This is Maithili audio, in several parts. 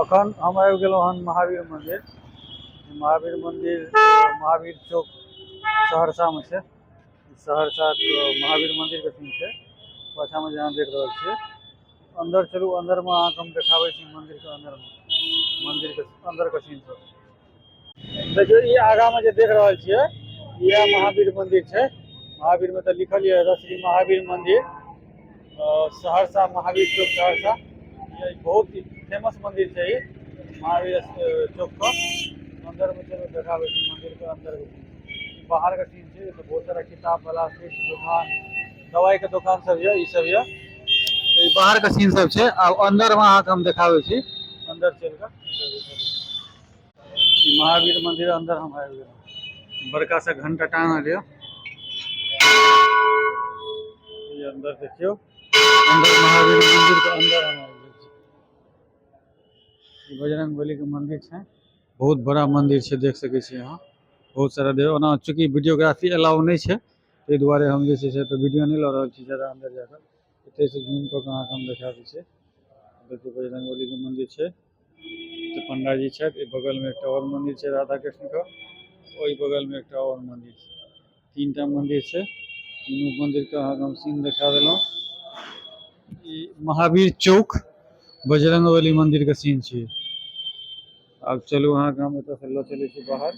अखन हम आबि गेलहुँ हन महावीर मंदिर। महावीर मंदिर महावीर चौक सहरसामे छै। सहरसा महावीर मंदिरके सीन छै पाछामे, जे अहाँ देख रहल छियै। अन्दर चलू, अन्दरमे अहाँके हम देखाबै छी मंदिरके अन्दरमे, मंदिरके अन्दरके सीन सब देखियौ। ई आगामे जे देख रहल छियै, इएह महावीर मंदिर छै। महावीरमे तऽ लिखल यऽ श्री महावीर मंदिर, सहरसा, महावीर चौक, सहरसा। ई बहुत फेमस मंदिर छै ई महावीर चौक पर। अंदर में चलो, देखाबै छी मंदिर के अंदर के सीन। बाहर के सीन छै तऽ बहुत सारा किताब वाला दुकान, दवाई के दुकान सब यऽ, ई सब यऽ। तऽ ई बाहर के सीन सब छै। आब अंदर में अहाँके हम देखाबै छी, अंदर चलि कऽ। ई महावीर मंदिर अंदर हम आबि गेलहुँ। बड़का सा घंटा टांगल यऽ। ई अंदर देखियौ, अंदर महावीर मंदिर के अंदर हम आबि गेल छी। ई बजरंग बली के मंदिर छै, बहुत बड़ा मंदिर छै, देख सकै छी अहाँ बहुत सारा देव। ओना चूँकि वीडियोग्राफी अलाउ नहि छै, ताहि दुआरे हम जे छै से तऽ वीडियो नहि लऽ रहल छी ज्यादा। अंदर जाकऽ एतै से जूम कऽ के अहाँके हम देखा दै छी। देखियौ, बजरंग बली के मंदिर छै तऽ पंडाजी छथि। एहि बगल मे एकटा आओर मंदिर छै राधा कृष्ण के, ओहि बगल मे एकटा आओर मंदिर छै। तीनटा मंदिर छै। तीनू मंदिर के अहाँके हम सीन देखा देलहुँ। ई महावीर चौक बजरंग बली मंदिर के सीन छियै। आब चलू, अहाँके हम एतऽ से लऽ चलै छी बाहर।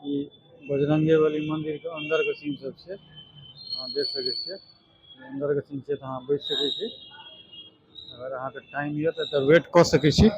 ई बजरंगे बली मंदिर के अंदर के सीन सब छै, अहाँ देख सकै छियै। अंदर के सीन छै तऽ अहाँ बैठ सकै छी। अगर अहाँके टाइम यऽ तऽ एतऽ वेट कऽ सकै छी।